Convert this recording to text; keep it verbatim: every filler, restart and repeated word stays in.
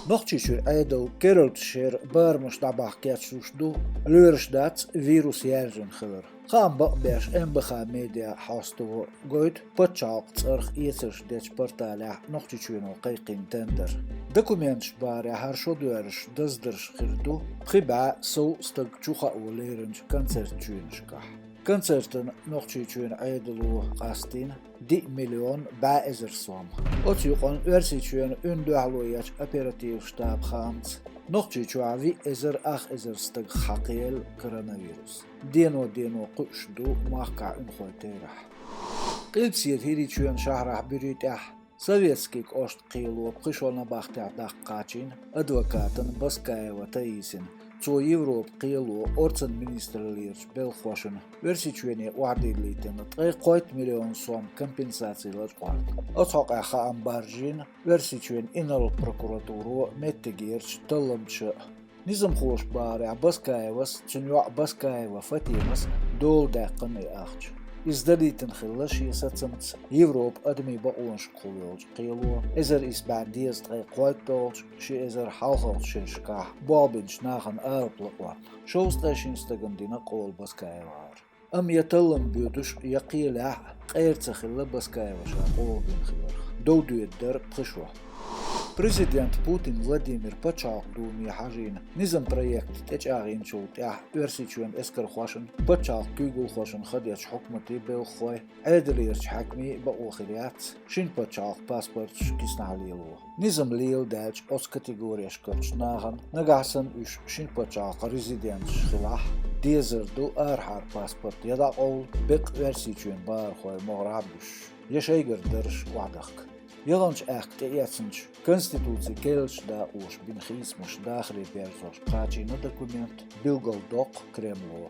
Нохчийчуьра Ӏедал керла шера барамаш дӀабахьа кечлуш ду, лоьраш дац вирус яьржина хилар. Хаам бакъбеш М Б Х медиа хьоставо гойту пачхьалкхан цӀарах эцарш дечу порталехь Нохчийчоьно кхайкхийна тендер. Документаш бахарехь, хӀара шо доьрзуш даздарш хир ду пхи бӀе сов стаг чухао леринчу концертан чуьйнашкахь. Концертана Нохчийчоьнан Ӏедало къастийна диъ миллион бӀе эзар сом. Оцу юкъанна Оьрсийчоьнан уьнан дуьхьало ечу оперативан штабан хаамца, Нохчийчохь виъ эзар ах эзар стагах хьакхиелла коронавирус. Дено-дено кхуьуш ду махкахь уьнхойн терахь. Къилбаседа ХӀирийчоьнан шахьарахь Буьри тӀехь Советский кӀоштан кхело пхи шо набахтехь даккха кхачийна адвокатана Баскаева Таисина. Цо Европан кхело орцан министраллерчу белхахошна Оьрсийчоьне охьадиллийтина ткъе кхойтта миллион сом компенсаци лачкъорта. Оцу хьокъехь хаам баржийна Оьрсийчоьнан инарла прокуратуро меттигерчу талламчаша а. Низамхоша бахарехь, Баскаевас, цуьнан йоӀ Баскаева Фатимас дола даьккхина и ахча. Иза далийтина хилла шен сацамца Европан адамийн бакъонашкахула йолчу кхело, эзар исс бӀе дезткъе кхойтталгӀачу, ши эзар хьалхалгӀачу шерашкахь болх бинчу нахана алапа лакъорна. Шовзткъе шина стагана дина къола Баскаевгара. Амма я таллам боьдуш, я кхелехь а, къера ца хилла Баскаева ша къола бина хиларх. Дов доьдуш дара пхи шо. Президент Путин Владимир Пачхьалкхан Думе хьажийна низам проект тӀечӀагӀйинчул тӀаьхьа Оьрсийчоьнан эскархошна, пачхьалкхан куьйгалхошна ха дечу хьукматийн белхахой, Ӏедалерчу хьаькамийн бакъо хир яц шина пачхьалкхан паспорташ киснахь лело. Низам леладаьлча, оцу категорияшкарчу нахана, нагахь санна уьш шина пачхьалкхан резиденташ хилахь, дезар ду арахьара паспорт я дӀакъовла, беккъа Оьрсийчоьнан бахархой могӀарехь а буьсуш, я шайгара дарж охьадахка. Ялханчу аьхка тӀеэцначу, Конституцин керлачу дакъоша бина хийцамаш дахаре берзош кхачийна документ билгалдоккху Кремло.